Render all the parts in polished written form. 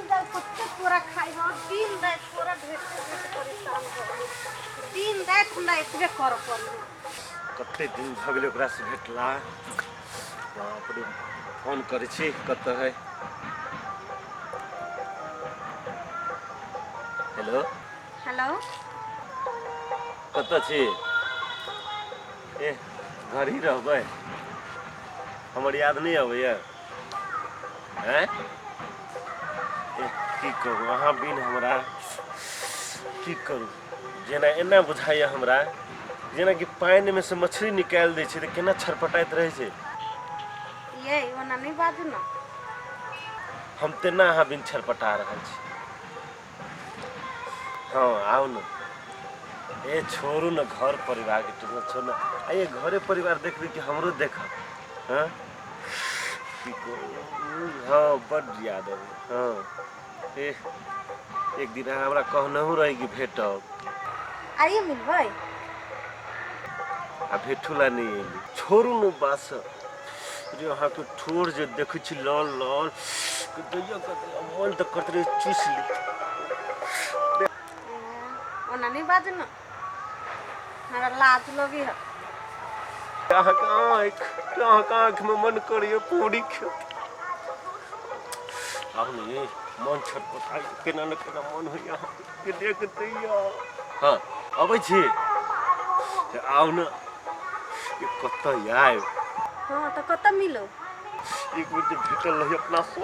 माल जाल कते तोरा खाइ हो दिन राति तोरा भेटते भेटते परेशान हो दिन राति हमरा एतबे करऽ पड़लै। कते दिन भऽ गेलै ओकरासँ भेटला। बाप रे, फोन करै छी, कतऽ है? हेलो। हेलो। कतऽ छी? ए घर ही रहबै? हमर याद नहि अबैया? हैं, ए की कहू, अहाँ बिन हमरा की करू, जेना एना बुझाइया हमरा जेनाकि पानिमे से मछली निकालि दै छै तऽ केना छटपटाइत रहै छै। ये ओना नहि बाजू ने। हम तेना अहाँ बिन छटपटा रहल छी। हँ आउ ने। ए छोड़ू ने घर परिवारके टेंशन, छोड़ू ने। आ ये घरे परिवार देखबै कि हमरो देखब? हँ की कहू, हँ बड्ड याद अबै। हँ ए एक दिन अहाँ हमरा कहनहु रही कि भेटब। आइए मिलबै। आ भेटू ला नहि एली। छोड़ू ने बात सब। रे अहाँके ठोर जे देखै छी लाल लाल के दैया के दैया, मन तऽ करैत रहै चूसि ली। ओना नहि बाजू ने, हमरा लाज लगै है। अहाँके आँखि, अहाँके आँखिमे मन करैए पूरी खेत। आउ ने, ये मन छटपटाइ केना ने केना मन होइए अहाँके देख दैया। हँ अबै छी, आउ ने। ये कतऽ आयब? हँ तऽ कतऽ मिलो? एक बेर जे भेटल रही अपना सब,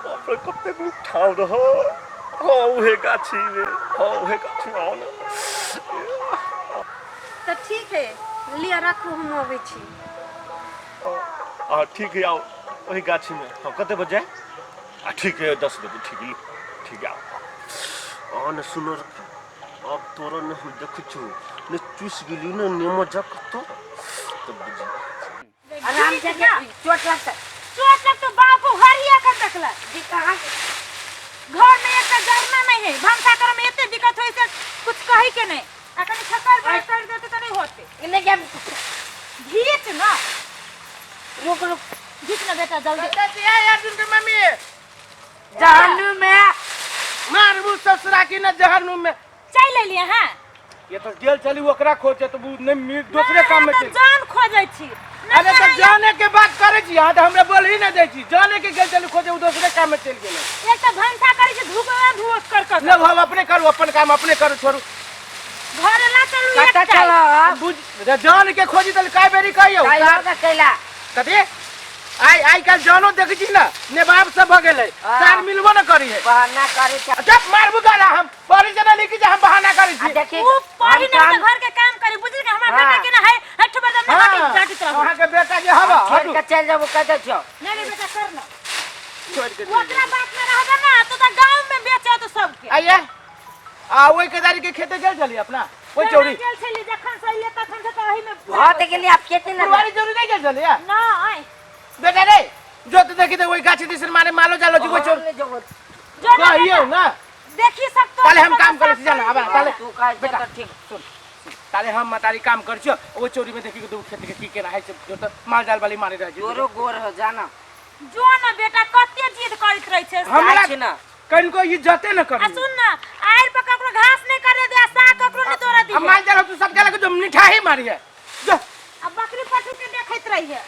बाप रे कतेक नीक ठाव रह। हाँ उहे गाछी में, हाँ उहे गाछी में, आओ ने। तऽ ठीक है, लिअ रखू, हम अबै छी। हाँ ठीक है, आओ वही गाछी में। हाँ कते बजे? आ ठीक है 10 बजे। ठीक है, ठीक है, आओ। आओ ने। सुनो, अब तोरा ने हम देखै छौ ने चूस गेली ने नेमो जा कतौ तब बुझी। आराम से के चोट लगता। चोट लगतो बापू, हरिया कर देखला जी कहाँ घर में एक जरना नहीं है, भनसा करे में एते दिक्कत होई से कुछ कही के नहीं। आ कनी छकर बड़ कर देते तो नहीं होते। इन्हें क्या घीच ना। रुक रुक, घीच ना बेटा जल्दी। अर्जुन के मम्मी जहन्नुम में मारबू ससुरा की न जहन्नुम में चल ले लिए। हां ये तो गेल चली ओकरा खोजे तो उ नहीं मिल, दूसरे काम में तो चल। जान खोजे छी। अरे तो जाने के बात करे छी, यहाँ तो हमरा बोल ही ना दे छी। जाने के गेल चली खोजे, उ दूसरे काम में चल गेल। एक तो भनसा करे छी, धूप में धूप कर कर। न हम अपने करू, अपन काम अपने करू, छोड़ू। घर ला चलू। कत्ता एक चलो। बुझ जान के खोजी तल काय बेरी कहियो कैला का कैला कथी? आई आई काल जानो देख छी ना ने बाप सब भ गेलै। हाँ। सार मिलबो न करी है। बहाना करे छ। जब मारबू गाला हम पढ़ी से ना लिखी जे हम बहाना करी आ छी। देखी उ पढ़ी हम नहीं काम तो घर के काम करी, बुझल के हमार हाँ। बेटा के ना है हठ बदम ना हाँ, डांटित रहू। अहाँ के बेटा जे हवा छोड़ हटू। के चल जाबो कह दे छो। नहीं नहीं बेटा कर ना। छोड़ के चल ओकरा बात में रहबे ना तो त गांव में बेचो तो सबके। आइए आ ओहि केदारी के खेते गेल छली अपना ओहि चौरी गेल छली जखन से अइले तखन से तो ओही में। भऽ तऽ गेली, आब खेते ना। पुरवारी चौरी नहीं गेल छली? नहीं बेटा रे, जो तो देखी तो वही गाछी दिसन मारे मालो जालो जी ओहि चौरी जो जो ना कहियो ना देखी सकतो। ताले हम काम करै छी, जाना आबा ताले। तू कह बेटा तऽ ठीक। सुन, ताले हम मतारी काम कर छियो, ओ चोरी में देखी के दू खेत के की केना है से, जो तो माल जाल वाली मारे रह जी। गोरो गोर हो जाना। जो ना बेटा, कते जिद करैत रहै छै। हमरा जाइ छी ना। कनको इज्जते न आ करी। सुन ना, आइर पर ककरो घास नहीं करे दे, आ साग ककरो नहीं तोड़ा दी। आ माल जाल तू सब गेल जो निठाही मारी है जो। आ बकरी पशु के देखैत रही है।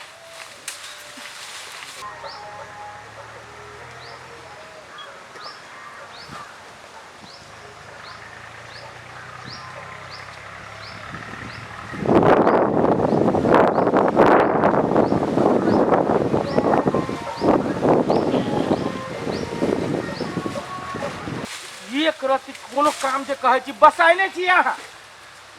एक रति कोनो काम जे कहै छी बसाइने छी अहाँ।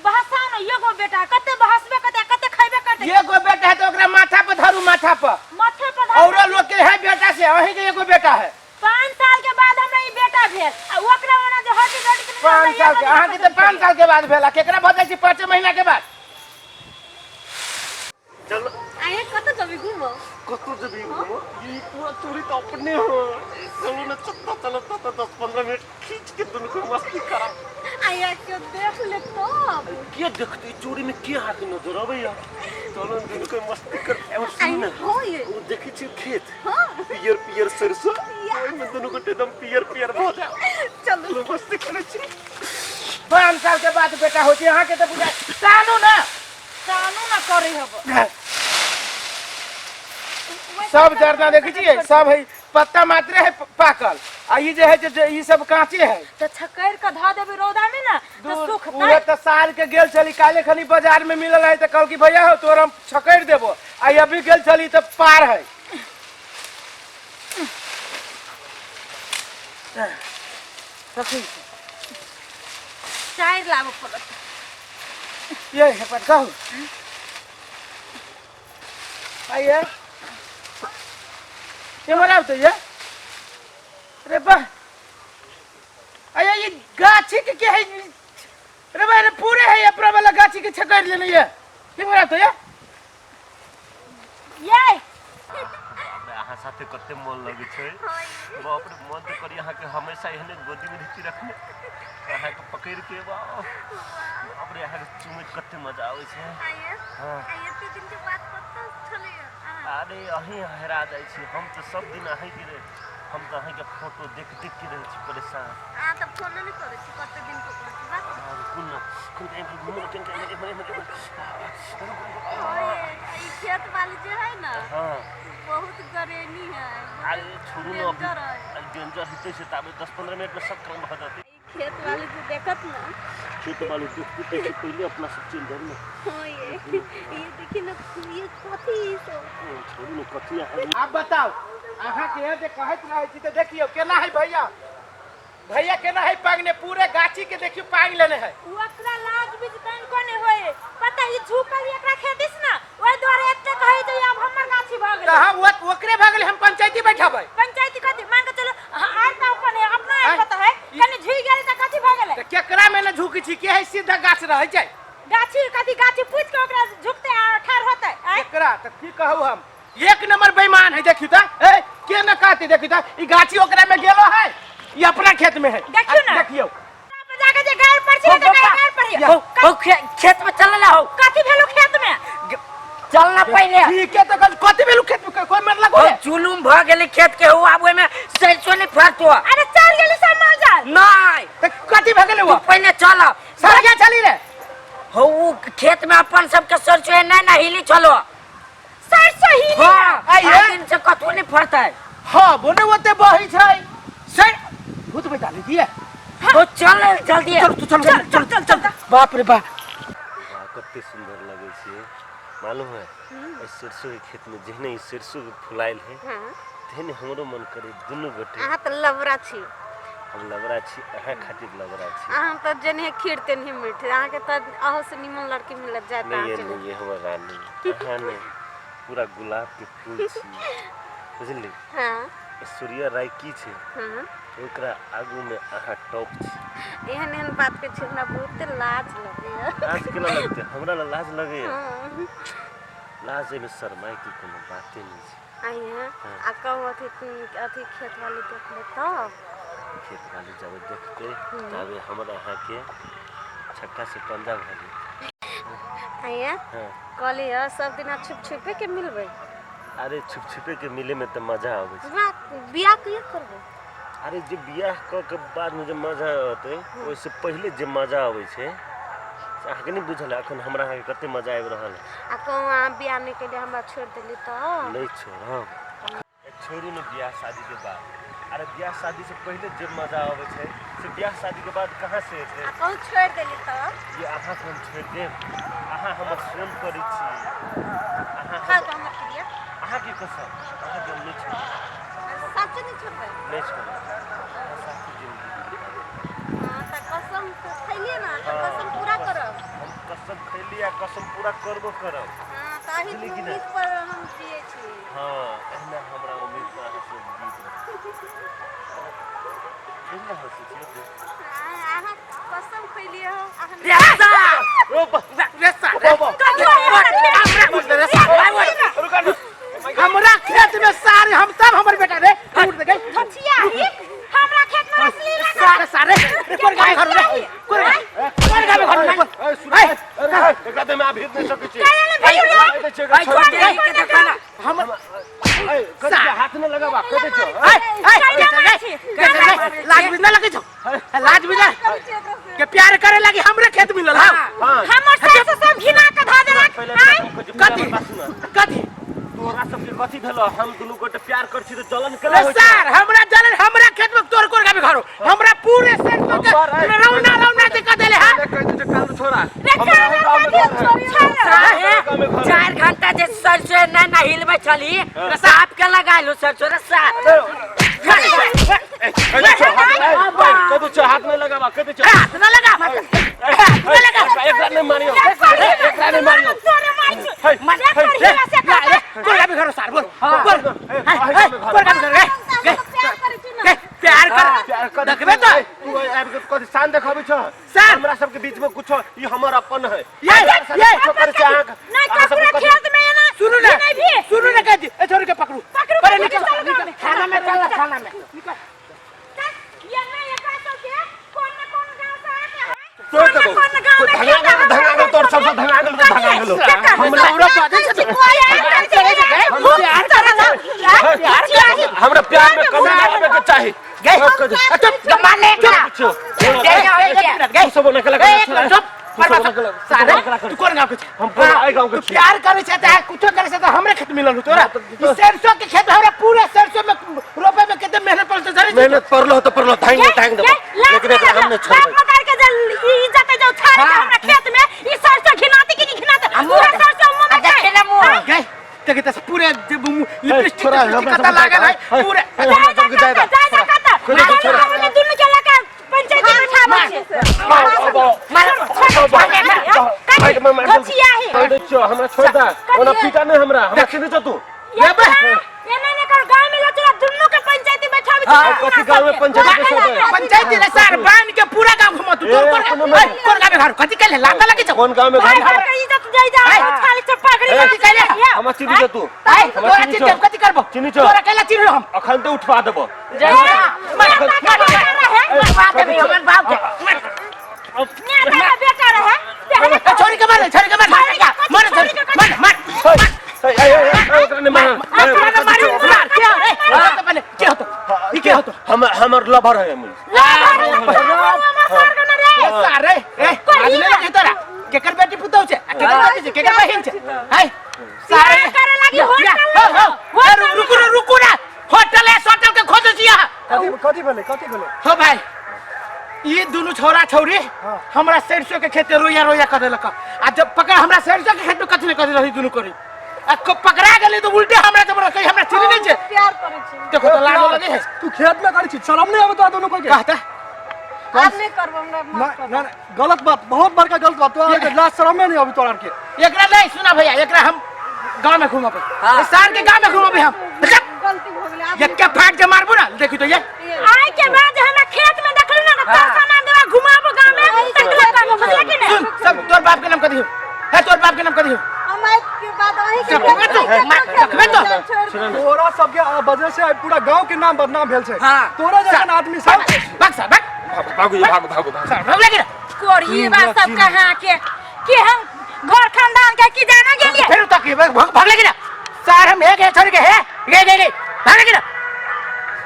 बहसा न एगो बेटा कते बहसबे कते, कते खैबे कते। एगो बेटा है तो ओकरा माथा पर धरू, माथा पर। माथे पर धरू। औरो लोग के है बेटा से अहीं के एगो बेटा है। 5 साल के बाद हमरा ई बेटा भेल आ ओकरा ओना जे हटी घटी के 5 साल के अहाँ के तऽ 5 साल के बाद भेल आ केकरा भऽ जाइ छै 5 महीना के बाद। चलो। आये कतऽ जेबी घूमो? कतौ जेबी घूमो? ई पूरा चोरी तो अपने हो। चलो ना, चलता चलो तो 10-15 मिनट खींच के दुनू को मस्ती करा। आया क्यों देख ले तब। के देखते ई चोरी में के हाथ नजर अबैया? चलो न दुनू को मस्ती कर। एमहर सुन आये ना, हो ये। ओ देखै छी खेत हाँ। पियर पियर सरसों, ओहिमे दुनू गोटे एकदम पियर पियर भऽ जायब। चलू। मस्ती करै छी। 5 साल के बाद बेटा होइ छै अहाँके तऽ बुझाइ सानू ने। कानू ना करे हब। सब जरना देखै छियै, सब है, पत्ता मात्रे है पाकल आ ई जे है जे ई सब कांचे है। तऽ छकैर के धऽ देबै रौदा में ना तऽ सुखतै। उहे तऽ साल के गेल छली, काल्हे खनी बाजार में मिलल है तऽ कहल कि भैया हो तोर हम छकैर देबो, आ अभी गेल छली तऽ पार है। रखी। चाय लाबऽ पड़त। ये है पर कहू आइए, ये मरा तो ये रे बा अये ये गाछी के के है रे बा रे, पूरे है अपना वाला गाछी के छकड़ लेने ये ये मरा तो ये। ये हमरा अहाँ साथे कते मन लगै छै, बाप रे, मन तऽ करी अहाँके हमेशा एहने गोदी में रहती रखने, अहाँके पकड़ के, बाप बाप रे, अहाँके चुमैत कते मजा आबै छै। आइए। हाँ। आइए, एते दिन के बाद कतऽ छलैया अहाँ? अरे अहीं हेरा जाइ छी, हम तऽ सब दिन अहीँके रहे, हम तऽ अहीँके फोटो देख देख के रहै छी परेशान। अहाँ तऽ फोनो नहि करै छी, कते दिन पर करै छी बात। रुकू न, कोन एम्हर घुमू न, कनिका एम्हर एम्हर एम्हर एम्हर, रुकू रुकू। ओए, ई खेत वाली जे है ना, हाँ। बहुत गरेनी है। अरे छोड़ू न अभी। डेंजर है। अरे डेंजर हेतै से ताबे 10-15 मिनट में सब काम भऽ जेतै। ई खेत वाली जे देखत ना। खेत वाली देखते से पहिले अपना सब चलि जाउ ने। हाँ, ये देखी ना, ये कथी ई सब? ओ, छोड़ू ने, कथी अहाँ। आप बताओ, अहाँ के जे कहैत रहै छी तऽ देखियौ केना है भैया, भैया केना है पांगने, पूरे गाछी के देखियौ पांग लेने है। ओकरा लाज बीज तनिको नहि होय, पता ई झुकल एकरा खेतिस ना, ओहि दुआरे एते कहै जे आब हमर गाछी भऽ तऽ गेलै। हम ओकरे भऽ गेलै, हम पंचायती बैठाबै। पंचायती कथी? मान के चलो आर तऽ अपन है, अपना आँय? आर पता है, कनि झुकि गेलै तऽ कथी भऽ गेलै? तऽ केकरा में ने झुकी छी के है, सीधा गाछ रहै छै। गाछी कथी? गाछी पूछि के ओकरा झुकतै आ ठाढ़ होतै, आँय? एकरा तऽ की कहू हम, एक नंबर बेईमान है। देखियौ तऽ ए के न कहते, देखियौ तऽ ई गाछी ओकरा में गेलो है, ई अपना खेत में है। देखियौ ने। देखियौ। जाके जे गाड़ पर छी ने तऽ गाड़ पर। हो हो, खेत में चल ना हो। कथी भेलो खेत में? चल ना पहिले। ठीक है, तऽ कथी भेलु खेत में? कोई मरलक हो हो? जुलुम भ गेलै खेत के, हो आब ओहिमे सरसों नहीं फरतो। अरे चल गेली सब माल जाल। नहीं। तऽ कथी भऽ गेलै? तू वो पहिले चल। सरिया चली रे। हो, उ खेत में अपन सबके सरसों नहीं ना हिली चलो। सरसों ही? हाँ। आइए। आइ दिन से कथू नहीं फरतै। हाँ, बोने ओते बही छै से भूत बैठा ली दिए। हो चल जल्दी। चल तू, चल चल चल चल चल, बाप रे बाप। वाह, कते सुंदर लगै छै, मालूम है? एहि सरसों के खेत में जेहने ई सरसों के फुलायल है, तेहने हमरो मन करे दुनू गोटे। अहाँ तऽ लबरा छी। हम लबरा छी, अहाँ खातिर लबरा छी। अहाँ तऽ जेनहे खीर तेनहे मीठ, अहाँके तऽ अहू से निमन लड़की मिलत जायत। नहीं ये अहाँ नहीं, ये हमर रानी, अहाँ ने पूरा गुलाब के फूल छी, बुझली? हाँ। ऐश्वर्या राय की छै, ओकरा आगू में अहाँ टॉप छी। एहन एहन बात के छी, हमरा बहुते लाज लगैया। लाज केना लगतै? हमरा ला लाज लगैया? हाँ। लाज एहिमे शरमाय के कोनो बाते नहीं छै। आइए। हाँ। आ कहू, अथी अथी खेत वाली देख ले तऽ? खेत वाली जब देखते तबे हमरा अहाँके छक्का से पंजा भऽ जेतै। आइए। हाँ। कहली है, सब दिना छुप छुपे के मिलबै? अरे छुप छुपे के मिले में तऽ मजा आबै छै। वाह, बियाह कहिया करबै? अरे जे बियाह कऽ के बाद में जे मजा अतै, ओहिसँ पहिले जे मजा अबै छै से अहाँके नहि बुझल है। एखन हमरा अहाँके कते मजा आबि रहल है। आ कहू, अहाँ बियाह नहि केलियै, हमरा छोड़ि देली तऽ? नहि छोड़ब। छोड़ू ने बियाह शादी के बाद। अरे बियाह शादी से पहिले जे मजा अबै छै से बियाह शादी के बाद कहाँ से एतै? आ कहू, छोड़ि देली तऽ? जे अहाँके हम छोड़ि देब? अहाँ हमर सोन करै छी अहाँ। खाउ तऽ हमर क्रिया। अहाँके कसम, अहाँके हम नहि छोड़ब। सच नहि छोड़बै? नहि छोड़ब, अहाँ साथी जिंदगी बितायब। हाँ, तऽ कसम तऽ खैलियै ने, तऽ कसम पूरा करब। हम कसम खैली आ कसम पूरा करबो करब। हाँ, तऽ अही बुझली कि नहि? उम्मीद पर हम जियै छी। हाँ, एहिना हमरा उम्मीद पर अहाँ से जीत बुझल हँसै छियै ओते? अहाँ कसम खैलियै हो अहाँ। ओ बा- रे साले, हमरा खेत में सारे हम सब हमर बेटा रे उड़ दे गई। छिया ही हमरा खेत में असली लगा। सारे सारे कोन गाय घर रे, कोन गाय, कोन गाय घर रे? ए, सुन, ए, एकरा देह में आब हित नहि सकै छी। काहे ले भेजू रे? ए, दै छियै, एकरा छोड़ि दे। के देखा ना। हमर ए, कथी के हाथ नहि लगाबा, कह दै छियौ। ए ए काहे मारै छी? लाज भी ना लगे छौ, लाज भी ना के प्यार करे लगी हमरे खेत मिलल। हां हां हमर सास सब घिना के धा देलक। पहिले आँय? कथी कथी तोरा सबके कथी भेलो? हम दुनू गोटे प्यार कर छी त जलन केना रे होइ छै? सर हमरा जलन, हमरा खेत में तोड़ कोड़ के घरो हमरा पूरे सरसों के रौना रौना जे कर देले। हां कहि दे कान छोड़ा। रे हमरा कान गाँव में घर है। साहे गाँव में घर है। 4 घंटा जे सरसों ना ना हिलबै छली, साफ के लगाइलो सरसों रे साफ। ए, कहि दे छौ, हाथ नहीं, कहि दे छौ, हाथ नहीं लगाबा, कहि दे छौ। हाथ ना लगा, हाथ ना लगा। एकरा नहीं मारियो, एकरा नहीं मारियो। तोरे मार छु। हे, रे कोढ़िया से ला रे कहता। कोड़ के घरो सर बोल बोल। हे, हे, हे, गाँव में घर कोड़ के घर गे प्यार करै छी ना। गे प्यार कर प्यार कर। देखबे तो। ए, तू आबि के कथी शान देखाबै छ? शान। हमरा सबके बीच में कुछो ई हमर अपन है। ये ये कुछो करे छै अहाँ। नहीं अहाँ तो सबके पूरा कथी- खेत में एना सुनू ना, नहीं भी सुनू ना, कह दी ए छोड़ के पकड़ू। पकड़ू, अरे पकड़ू, निकल चलो निकल गाँव में। थाना में चल, थाना में। निकल। ये ना एकरा सब के कोन न कोन गांव से आके है। तोड़ कोन न देबौ। कोन गांव में धंगा गेलो, धंगा गेलो, तोर सबसँ धंगा गेलो, तऽ धंगा गेलो। हमरा हमरा बाजै छै तो। हमरा प्यार में कमी नहीं आबे के चाही। गए। चुप, माने का चुप। एक मिनट गए। तू सब ओना केला एक मिनट चुप। सारे तू कोन गांव के छै? हम कोन एहि गांव के तू छी। प्यार करे छै त कुछो करे छै त हमरे खेत मिलल हो तोरा। ई सरसों के खेत हमरा पूरा सरसों में रोपे में कते मेहनत पड़ल छै जानै छी? मेहनत पड़लो तऽ पड़लो, धांग धांग देबो, लेकिन एकरा हम नहीं बाप छोड़बै। मतार के जे ई इज्जत जो छाड़ के हमरा खेत में ई सरसों घिनाते कि नहीं घिनाते? पूरा सरसों मुंह में देखे ना मुंह। गए देखे त पूरे जे लिपस्टिक छोड़ा, लिपस्टिक हमरा कता सबके लागल है हे, पूरे। हे, हमरा सबके जाय दे। जा जा कता खोले दे, छोड़ा। हमरा दुनू के लका पंचायत में बैठाबै छै। घचिया है। कहि दै छियौ, हमरा छोड़ दे, ओना पीटा नहीं हमरा, हमरा चिन्है छौ तू? एना ने कर, गांव में लचरा दुनू के पंचायती बैठाबै छै। कथी गाँव में पंचायती बैठाबै? पंचायती रे सर बांध के पूरा गांव घुमा तू। तोर ए, कोन कोनो नहीं। कोन गांव में घर कथी कहले लाता लगे छौ? कोन गाँव में भाई घर? घर के इज्जत जाय जा खाली से पगड़ी ए, कथी कहले? हमरा चिन्है छौ तू? आय हमरा तोरा चिन्है चिन्ह छौ? कथी करबो? चिन्है छौ? तोरा कहला चिन्ह हम। अखन तऽ उठवा देबो। मरवा देबी हमर बाप के। नेता का बेटा रहे। ए, छोड़ी के मार, छोड़ी के मार, मार छोड़ी, मार मार। हे, हे, हे, हे, ओकरा नहीं मार। हे, ओकरा ना मारी, मार के हो रे? तो पहले के हो तो ई के हो तो? हम हमर लवर है हम। ए सारे ए लाज नहीं लगे तोरा? केकर बेटी पुतौ छै आ केकर बेटी छै, केकर बहिन छै? हाय सारे प्यार करे लागी होटल या, हो, हो, ए, रुकू ना, रुकू ना, होटल है होटल के खोजै छी अहाँ। कथी कथी भेलै, कथी भेलै? हो भाई, ये दुनू छोरा छौरी हमरा सरसों के खेत रोया रोया कर देलक आ जब पकड़ हमरा सरसों के खेत में कथी नहीं कर रही दुनू करी आ पकड़ा गेलै तो उल्टे हमरा जबरदस्ती कही हमरा चिन्ह नहीं छै। प्यार करै छी। देखो तो लाजो लगे है। तू खेत में करै छी, शरम नहीं आबै तोरा दोनों के? कहता आब नहि करब, हमरा ना माफ कर। ना ना, गलत बात, बहुत बड़का गलत बात। तोरा के लाज शरम नहीं आबै तोरा के? एकरा नहीं सुना भैया, एकरा हम गांव में घुमाबे, इस साल के गांव में घुमाबे हम। गलती भऽ गेलै आब। एक के फाट के मारबू ना देखी तो ये आइ के बाद हमरा खेत में देखलु ना त तरसा ना देवा घुमाबो गांव में तकला करबो, बुझले कि सुन नहीं? सब तोर बाप के नाम कथी हो है? तोर बाप के नाम कथी हो? हम आइ के बाद अहीं के सब देखबे तो, देखबे तो। तोरा सबके वजह से आइ पूरा गांव के नाम बदनाम भेल छै। हाँ। तोरा जैसन आदमी सब भाग साहब भाग। भागू ये, भागू भागू भागू। साहब भाग लगे ना। कोढ़ी बा सब कहाँ के कि हम घर खानदान के की जाना गेलिए। फिर तक भाग भाग लगे ना सर, हम एक है छोड़ के है गे गे गे भाग लगे ना।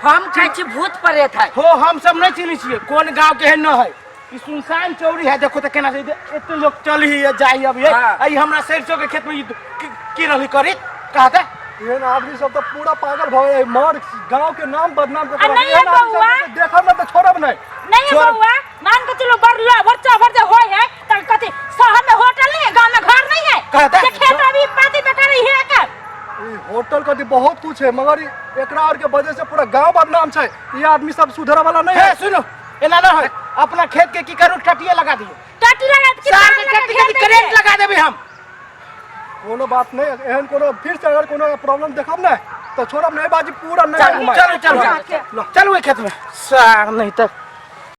हम कहै छी भूत प्रेत है। हो हम सब नहीं चिन्है छियै कोन गांव के है न है, ई सुनसान चौरी है। देखो तो केना छै, एते लोग चल ही जाई अब ये। हाँ। आई हमरा सरसों के खेत में ई की रहली करी कहता। एहन आदमी सब तऽ पूरा पागल भऽ गेलै, मर गांव के नाम बदनाम कर आ नहीं एहन आदमी बउआ। सबके देखब ना तऽ छोड़ब नहीं। नहीं बउआ, मान के चलो बड़ लो बच्चा भर जे होय है त कथी शहर में होटल नहीं है, गांव में घर नहीं है? कहता। जे खेत अभी पाती पे करे है कर। ई होटल कथी बहुत कुछ है, मगर ई एकरा और के वजह से पूरा गांव बदनाम छै। ई आदमी सब सुधरे वाला नहीं हे है। सुनो, एना न है, अपना खेत के की करू, टटिया लगा दियो। टटी लगा के सार के टटी के करेंट लगा देबै हम। कोनो बात नहीं, एहन कोनो फिर से अगर कोनो प्रॉब्लम देखब ना तो छोड़ब नहीं बाजी पूरा नहीं चलो घुमाए। चलो चलो चलो ओहि खेत में सार नहीं तो